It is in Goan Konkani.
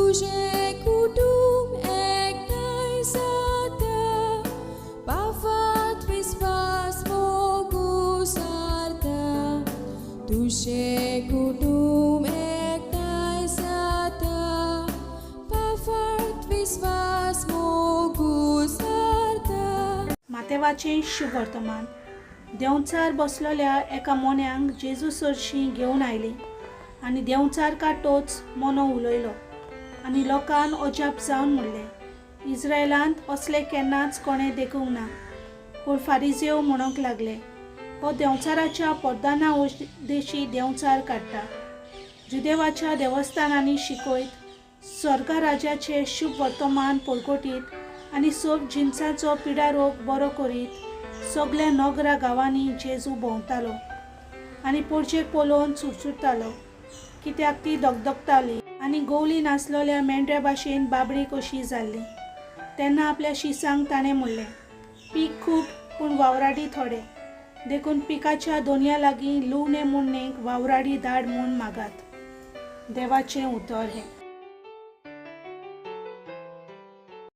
तुजें कुटुंब एकठांय जाता, पाफात विस्वास मोगू सारता. तुजें कुटुंब एकठांय जाता, पाफात विस्वास मोगू सारता. मातेवाचें शुभवर्तमान. देंवचार बसलेल्या एका मोन्यांक जेजू सरशीं घेवन आयली आनी देंवचार काटोच मोनो उलयलो आनी लोकान अजाप जावन म्हणलें, इस्रायलांत असलें केन्नाच कोणें देखूंक ना. पूण फारिजेव म्हणूंक लागले, हो देंवचाराच्या परदाना उद्देशी देंवचार काडटा. जुदेवाच्या देवस्थानांनी शिकयत, स्वर्गा राज्याचें शुभ वर्तमान परगटीत आनी सोब जिनसाचो पिडारोग बरो करीत सगल्या नगरा गांवांनी जेजू भोंवतालो आनी पोरचेक पळोवन चुरचुरतालो, कित्याक ती दगदगताली आनी गोवली नासलेल्या मेंढऱ्या भाशेन बाबडी कशी जाल्ली. तेन्ना आपल्या शिसांक ताणें म्हणलें, पीक खूब पूण वावराडी थोडे, देखून पिकाच्या दोनया लागीं लुवणे मुण्णेक वावराडी धाड म्हूण मागात. देवाचें उतर हें.